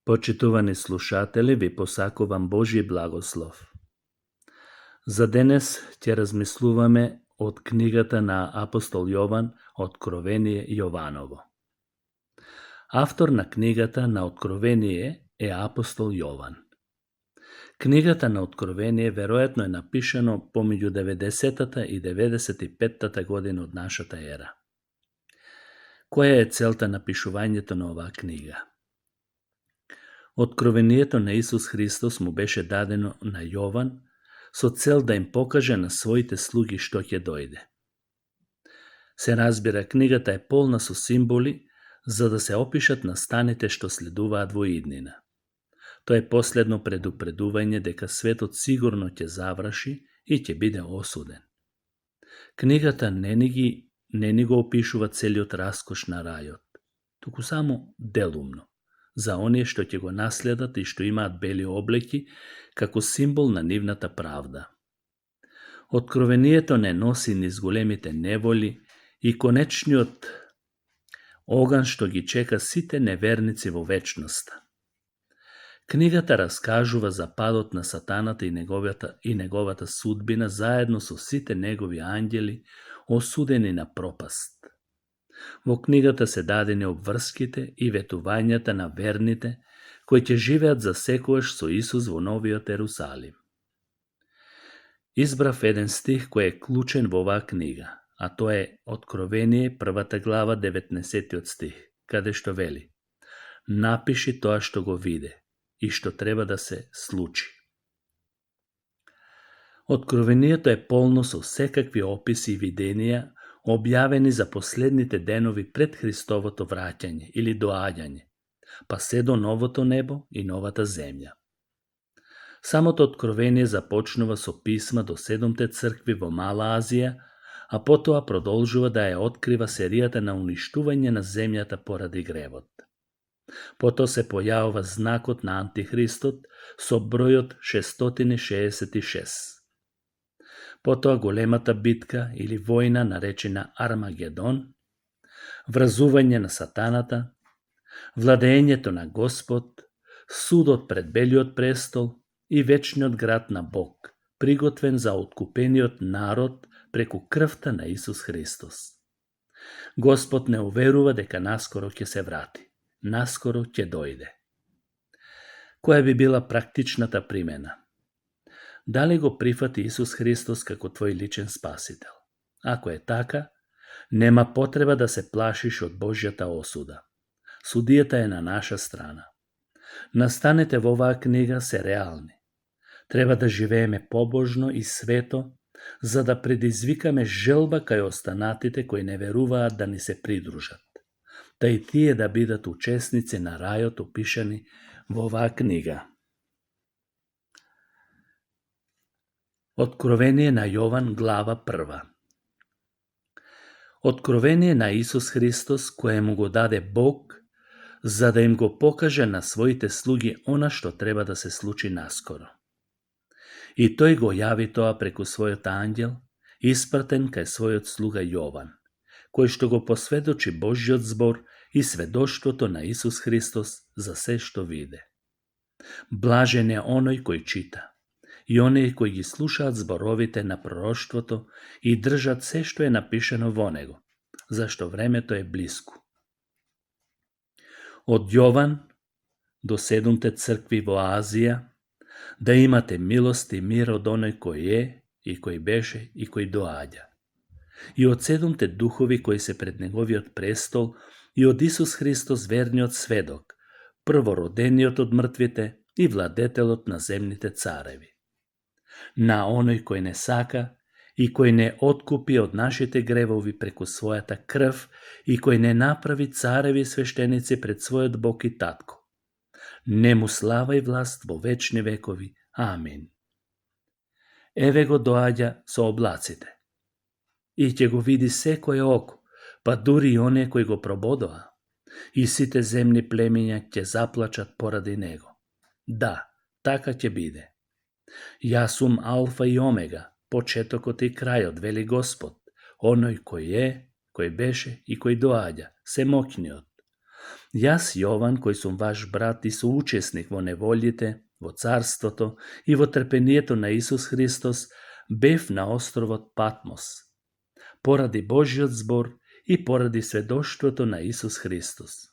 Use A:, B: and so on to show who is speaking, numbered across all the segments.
A: Почитувани слушатели, ви посакувам Божи благослов. За денес ќе размислуваме од книгата на апостол Јован, Откровение Јованово. Автор на книгата на Откровение е апостол Јован. Книгата на Откровение веројатно е напишано помеѓу 90-та и 95-та година од нашата ера. Која е целта на пишувањето на оваа книга? Откровението на Исус Христос му беше дадено на Јован со цел да им покаже на своите слуги што ќе дојде. Се разбира, книгата е полна со символи за да се опишат настаните што следуваат во иднина. Тоа е последно предупредување дека светот сигурно ќе заврши и ќе биде осуден. Книгата не ни го опишува целиот раскош на рајот, туку само делумно, за оние што ќе го наследат и што имаат бели облеки како символ на нивната правда. Откровението не носи низ големите неволи и конечниот оган што ги чека сите неверници во вечноста. Книгата раскажува за падот на сатаната и неговата судбина заедно со сите негови ангели осудени на пропаст. Во книгата се дадени обврските и ветувањата на верните кои ќе живеат за секојаш со Исус во новиот Ерусалим. Избрав еден стих кој е клучен во оваа книга, а тоа е Откровение, 1 глава, 19 стих, каде што вели: напиши тоа што го виде и што треба да се случи. Откровението е полно со секакви описи и виденија објавени за последните денови пред Христовото враќање или доаѓање, па се до новото небо и новата земја. Самото Откровение започнува со писма до 7 цркви во Мала Азија, а потоа продолжува да ја открива серијата на уништување на земјата поради гревот. Потоа се појавува знакот на Антихристот со бројот 666. Потоа големата битка или војна наречена Армагедон, вразување на сатаната, владеењето на Господ, судот пред белиот престол и вечниот град на Бог, приготвен за откупениот народ преку крвта на Исус Христос. Господ не уверува дека наскоро ќе се врати, наскоро ќе дојде. Која би била практичната примена? Дали го прифати Исус Христос како твој личен спасител? Ако е така, нема потреба да се плашиш од Божјата осуда. Судијата е на наша страна. Настаните во оваа книга се реални. Треба да живееме побожно и свето, за да предизвикаме желба кај останатите кои не веруваат да ни се придружат, да и тие да бидат учесници на рајот опишани во оваа книга. Откровение на Јован, глава 1. Откровение на Исус Христос кое му го даде Бог, за да им го покаже на своите слуги она што треба да се случи наскоро. И тој го јави тоа преку својот ангел, испратен кај својот слуга Јован, кој што го посведочи Божјиот збор и сведоштвото на Исус Христос за се што виде. Блажен е оној кој чита и оние кои ги слушаат зборовите на пророштвото и држат се што е напишано во него, зашто времето е блиску. Од Јован до 7 цркви во Азија, да имате милост и мир од оној кој е, и кој беше, и кој доаѓа. И од 7 духови кои се пред неговиот престол, и од Исус Христос верниот сведок, првородениот од мртвите и владетелот на земните цареви. На оној кој не сака и кој не откупи од нашите гревови преку својата крв и кој не направи цареви свештеници пред својот Бог и Татко. Нему слава и власт во вечни векови. Амин. Еве го доаѓа со облаците. И ќе го види секој око, па дури и оние кои го прободоа. И сите земни племиња ќе заплачат поради него. Да, така ќе биде. Јас сум Алфа и Омега, почетокот и крајот, вели Господ, оној кој е, кој беше и кој доаѓа, семоќниот. Јас, Јован, кој сум ваш брат и соучесник во неволите, во царството и во трпението на Исус Христос, бев на островот Патмос, поради Божиот збор и поради сведоштвото на Исус Христос.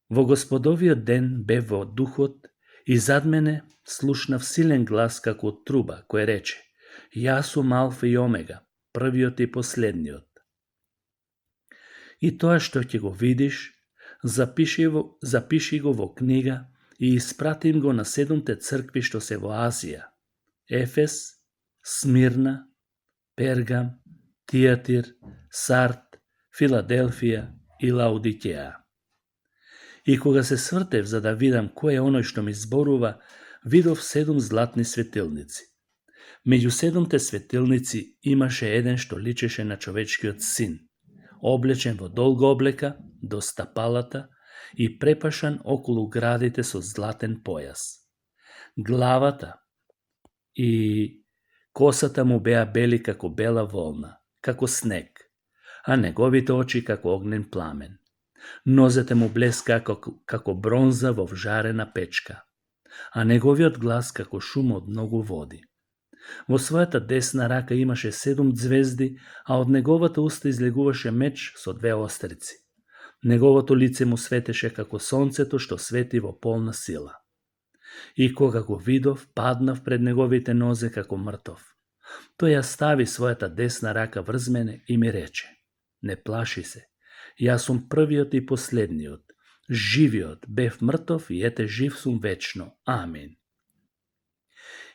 A: Во Господовиот ден бев во духот и зад мене слушнав силен глас како од труба, кој рече: Јас сум Алфа и Омега, првиот и последниот. И тоа што ќе го видиш, запиши го во книга и испратим го на 7 цркви што се во Азија: Ефес, Смирна, Пергам, Тијатир, Сард, Филаделфија и Лаодикеја. И кога се свртев за да видам кој е оној што ми зборува, видов 7 златни светилници. Меѓу 7 светилници имаше еден што личеше на човечкиот син, облечен во долга облека до стапалата и препашан околу градите со златен појас. Главата и косата му беа бели како бела волна, како снег, а неговите очи како огнен пламен. Нозете му блеска како бронза во вжарена печка, а неговиот глас како шум од многу води. Во својата десна рака имаше 7 звезди, а од неговата уста излегуваше меч со 2 острици. Неговото лице му светеше како сонцето што свети во полна сила. И кога го видов, паднав пред неговите нозе како мртов. Тој ја стави својата десна рака врз мене и ми рече: Не плаши се, јас сум првиот и последниот, живиот, бев мртов и ете жив сум вечно. Амин.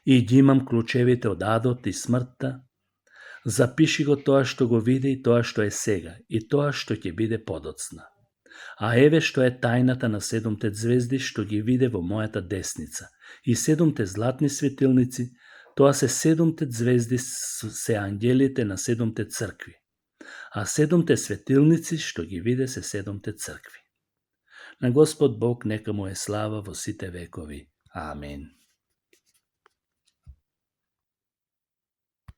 A: И ги имам клучевите од адот и смртта. Запиши го тоа што го види и тоа што е сега и тоа што ќе биде подоцна. А еве што е тајната на 7 звезди што ги виде во мојата десница и 7 златни светилници, тоа се 7 звезди се ангелите на 7 цркви, а 7 светилници што ги виде се 7 цркви. На Господ Бог нека му е слава во сите векови. Амин.